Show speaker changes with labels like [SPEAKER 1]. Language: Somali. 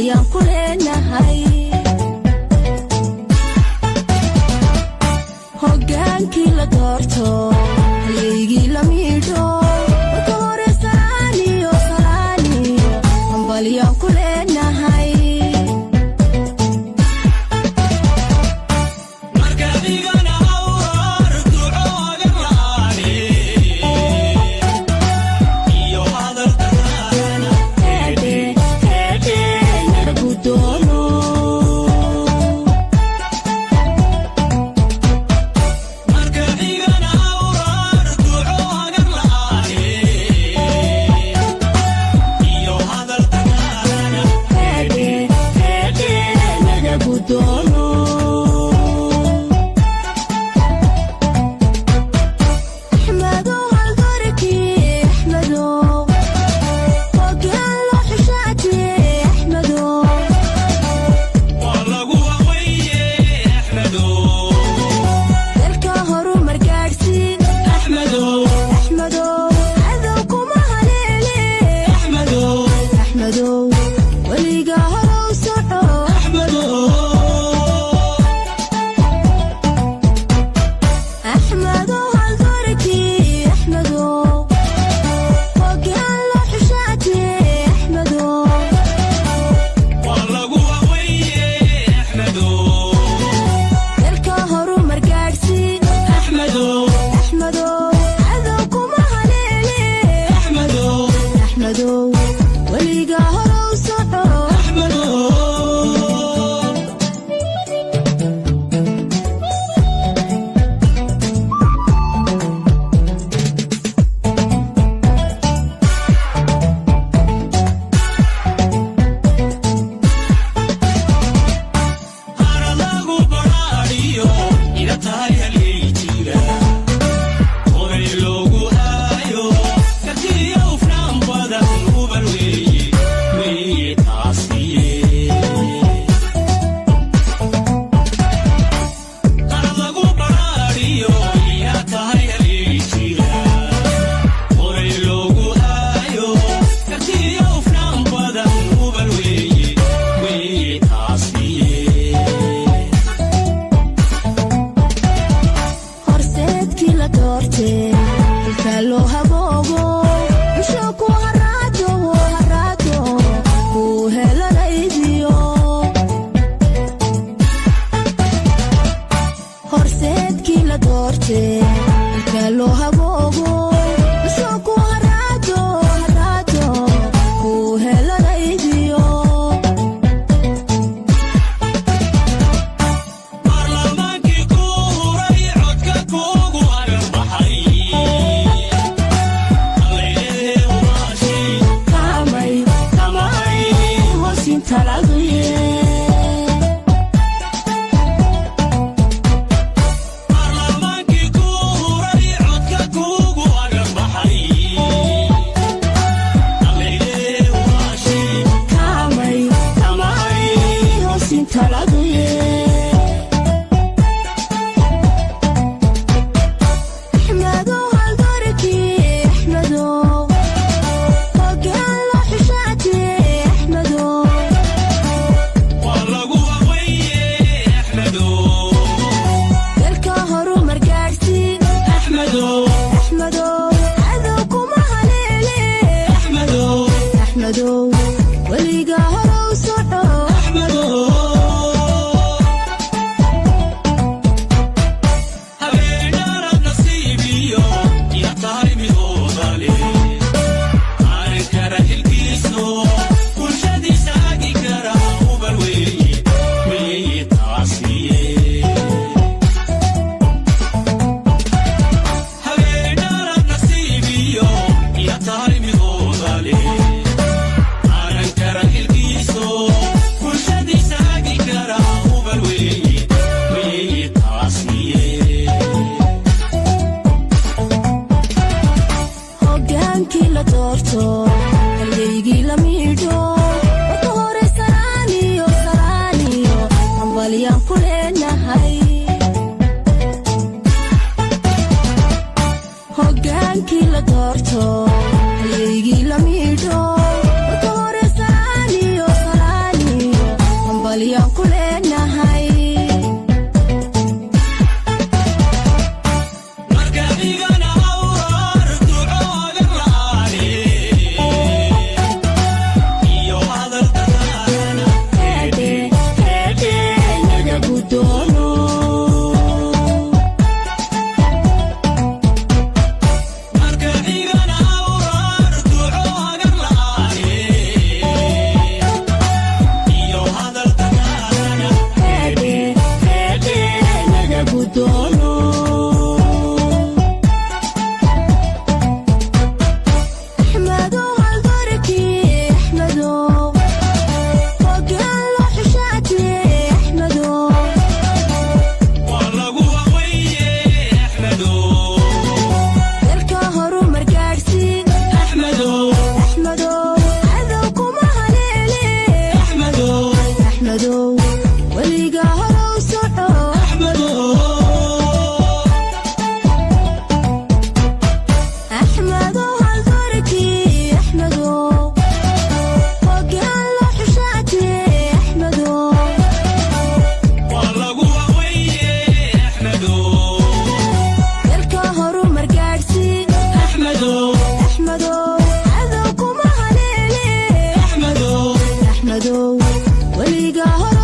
[SPEAKER 1] Hambalyaan ku leenahay. Hogaankii la doorto, halyeygii la miidho, marka hore salaaniyo salaaniyo hambalyaan ku leenahay.
[SPEAKER 2] Markadigana awrar duco agar la'aane iyo hadal dadaana.
[SPEAKER 1] Heedhe heedhe, nagu doono.
[SPEAKER 2] Markadigana awrar duco agar la'aane iyo hadal dadaana.
[SPEAKER 1] Heedhe heedhe, nagu doono. Axmedow haldoorkii, Axmedow hogaan loo xishaate, Axmedow.
[SPEAKER 2] Waa lagu haweeye, Axmedow.
[SPEAKER 1] Dalka horumar gaadhsii.
[SPEAKER 2] Axmedow.
[SPEAKER 1] Axmedow, cadow kuma haleele.
[SPEAKER 2] Axmedow.
[SPEAKER 1] Axmedow, weligaa horow soco.
[SPEAKER 2] Axmedow.
[SPEAKER 1] Axmedow haldoorkii, Axmedow hogaan loo xishaate, Axmedow.
[SPEAKER 2] Waa lagu haweeye, Axmedow.
[SPEAKER 1] Dalka horumar gaadhsii.
[SPEAKER 2] Axmedow.
[SPEAKER 1] Axmedow, cadow kuma haleele.
[SPEAKER 2] Axmedow.
[SPEAKER 1] Axmedow, weligaa horow soco.
[SPEAKER 2] Axmedow. Hara lagu badhaadhiyo ila tahay halyey jira, horay loogu haayo kartiyo hufnaan badan, hubal weeye weeye taasiye. Hara lagu badhaadhiyo ila tahay halyey jira, horay loogu haayo kartiyo hufnaan badan, hubal weeye weeye taasiye.
[SPEAKER 1] Horseedkii la doortee, halkaa loo haboogo, bulsho ku haraado haraado kuu helanaydiyo. Horseedkii la doortee, halkaa loo haboogo, bulsho ku haraado haraado kuu helanaydiyo.
[SPEAKER 2] Baarlamaankii kuu huray, codka kuugu agarbaxay, alleehe ubaashi.
[SPEAKER 1] Kamay kamay hoosin taladuye.
[SPEAKER 2] Baarlamaankii kuu huray, codka kuugu agarbaxay, alleehe ubaashi.
[SPEAKER 1] Kamay kamay hoosin taladuye. Axmedow haldoorkii, Axmedow hogaan loo xishaate, Axmedow.
[SPEAKER 2] Waa lagu haweeye, Axmedow.
[SPEAKER 1] Dalka horumar gaadhsii.
[SPEAKER 2] Axmedow.
[SPEAKER 1] Axmedow, cadow kuma haleele.
[SPEAKER 2] Axmedow.
[SPEAKER 1] Axmedow, weligaa horow soco.
[SPEAKER 2] Axmedow. Habeenaarad nasiibiyo ila tahay midoodale, qaaran kara xilkiiso, bulshadiisa hagi kara, hubal weeye weeye taasiye. Habeenaarad nasiibiyo ila tahay midoodale, qaaran kara xilkiiso, bulshadiisa hagi kara, hubal weeye weeye taasiye.
[SPEAKER 1] Hogaankii la doorto, halyeygii la miidho, marka hore salaaniyo salaaniyo hambalyaan ku leenahay. Hogaankii la doorto, halyeygii la miidho, marka hore salaaniyo salaaniyo. Weligaa.